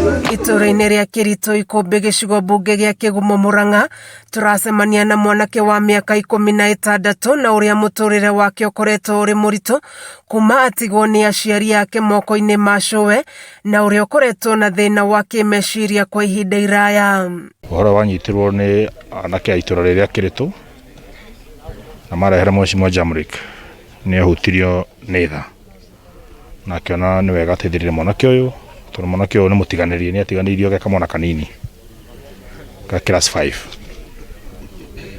Itũũra-inĩ rĩa Kĩritũ Ikũmbĩ gĩcigo mbunge gĩa Kĩgumo Mũrang'a tũracemania na mwanake wa mĩaka 16 na ũrĩa mũtũrĩre wake ũkoretwo ũrĩ mũritũ kuma atigwo nĩ aciari ake moko-inĩ ma cũwe na ũrĩa ũkoretwo na thĩna wa kĩmeciria kwa ihinda iraya. Ũhoro wanyitirwo nĩ anake a itũra rĩrĩa Kĩrĩtũ na marehera Mheshimiwa Jamrick nĩ ahutirio nĩ tha na akĩona nĩ wega ateithĩrĩrie mwanake ũyũ tondũ mwanake ũyũ nĩ mũtiganĩrie, nĩ atiganĩirio ge kamwana kanini ga class 5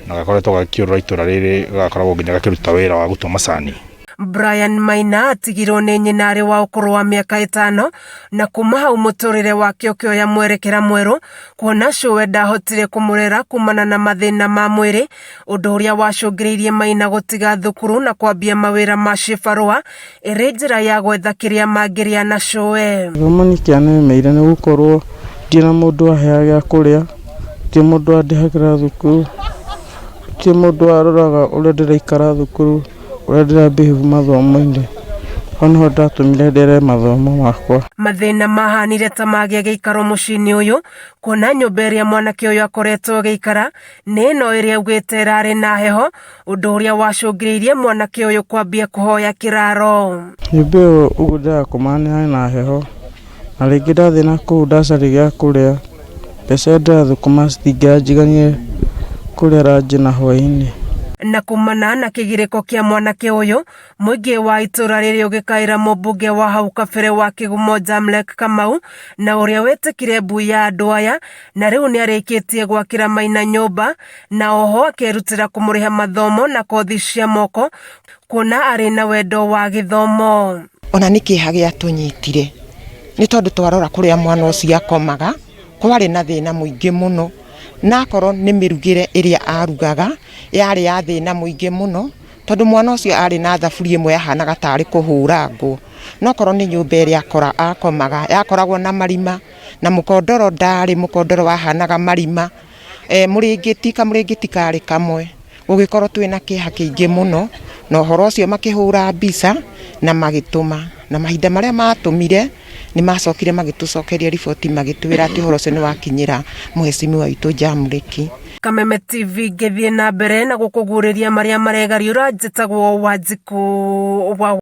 na gakoretwo gakĩũrũra itũra rĩrĩ gagakoragwo nginya gakĩruta wĩra wa gũtua macani. Brian Maina atigirwo nĩ nyina arĩ wa ũkũrũ wa mĩaka 5 na kuma hau mũtũrĩre wake ũkĩoya mwerekera mwerũ kuona cũwe ndahotire kũmũrera kumana na mathĩna ma mwĩrĩ ũndũ ũrĩa wacũngĩrĩirie Maina gũtiga thukuru na kwambia mawĩra ma cibarũa ĩrĩ njĩra ya gwetha kĩrĩa mangĩrĩa na cũwe. Gĩthomo nĩ kĩanemeire nĩ gũkorwo ndirĩ na mũndũ waheaga gĩa kũrĩa, gũtirĩ mũndũ wandĩhagĩra thukuru, gũtirĩ mũndũ waroraga ũrĩa ndĩraikara thukuru, ũrĩa ndĩra behave mathomo-inĩ. Hau nĩho ndatũmire ndere mathomo makwa. Mathĩna mahanire ta magĩa gĩikaro mũciĩ-inĩ ũyũ kuona nyũmba ĩrĩa mwanake ũyũ akoretwo agĩikara nĩ ĩno ĩrĩa augĩte ĩrarĩ na heho ũndũ ũrĩa wacũngĩrĩirie mwanake ũyũ kwambia kũhoya kĩraro. Nyũmba ĩyo ũguo ndĩrakoma nĩ yarĩ na heho na rĩngĩ ndathiĩ na kũu ndacaria gĩa kũrĩa mbeca iria ndĩrathũkũma citingĩanjigania kũrĩa ranji na hwaĩ-inĩ. Na kumana na kĩgirĩko kĩa mwanake ũyũ mũingĩ wa itũra rĩrĩ ũgĩkaĩra mũmbunge wa hau kabere wa Kĩgumo Jamlek Kamau na ũrĩa wetĩkire mbui ya andũ aya na rĩu nĩarĩkĩtie gwakĩra Maina nyũmba na oho akerutĩra kũmũrĩha mathomo na kothi cia moko kuona arĩ na wendo wa gĩthomo. Ona nĩ kĩeha gĩatũnyitire nĩ tondũ twarora kũrĩa mwana ũcio akomaga kwarĩ na thĩna mũingĩ mũno, na akorwo nĩ mĩrugĩre ĩrĩa arugaga yarĩ ya thĩna mũingĩ mũno, tondũ mwana ũcio arĩ na thaburia ĩmwe yahanaga tarĩ kũhũrangwo, na okorwo nĩ nyũmba ĩrĩa akomaga yakoragwo na marima, na mũkondoro ndarĩ, mũkondoro wahanaga marima, mũrĩngĩti kamũrĩngĩti karĩ kamwe, gũgĩkorwo twĩna kĩeha kĩingĩ mũno, na ũhoro ũcio makĩhũra mbica na magĩtũma, na mahinda marĩa matũmire nĩ macokire magĩtũcokeria riboti magĩtwĩra atĩ ũhoro ũcio nĩ wakinyĩra mũhecimiwa witũ Jamriki. Kameme TV ngĩthiĩ na mbere na gũkũguũrĩria marĩa maregariũra njĩtagwo Wanjikũ wa.